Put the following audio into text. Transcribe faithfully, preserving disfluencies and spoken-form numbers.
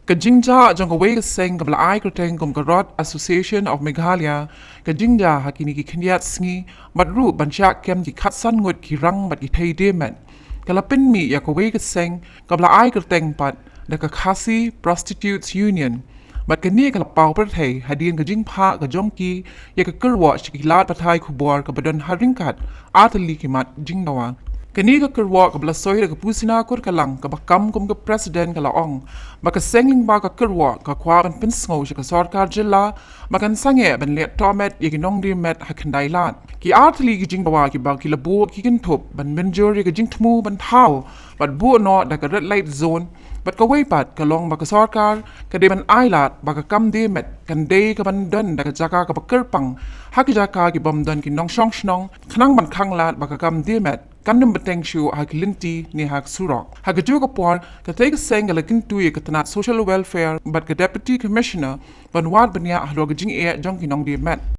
Ka jingjia jong kawei ka seng kaba la ai kyrteng kum ka Rod Association of Meghalaya ka jingjia ha kine ki khyndiat sngi bad ruh ban shah kem ki khatsan ngut ki rang bad ki thei die met. Ka la pynmih ïa kawei ka seng kaba la ai kyrteng pat da ka Khasi Prostitutes Union. Bad kane ka la paw pyrthei hadien ka jingphah ka jong ki ïa ka kyrwoh sha ki lad pathai khubor kaba don ha ryngkat artylli ki mat jingdawa. Kane ka kyrwoh kaba la soi da ka Pusina Kurkalang kaba kam kum ka president ka la ong ba ka seng lyngba ka kyrwoh ka kwah ban pynsngew sha ka sorkar jylla ba kan sangeh ban leh tohmet ïa ki nongdie met ha khyndai lad. Ki artylli ki jingdawa kiba ki la buh ki kynthup ban mynjur ïa ka jingthmu ban thaw bad buh noh da ka red light zone. Bad kawei pat ka long ba ka sorkar ka dei ban ai lad ba ka kam die met kan dei kaban don da ka jaka kaba kyrpang ha ki jaka kibym don ki nongshong shnong khnang ban khang lad ba ka kam die met kan ym bteng shuh ha ki lynti ne ha ka surok. Ha kajuh ka por, katei ka seng ka la kyntu ïa ka tnat Social Welfare bad ka Deputy Commissioner ban wad bniah halor ka jingeh jong ki nongdie met.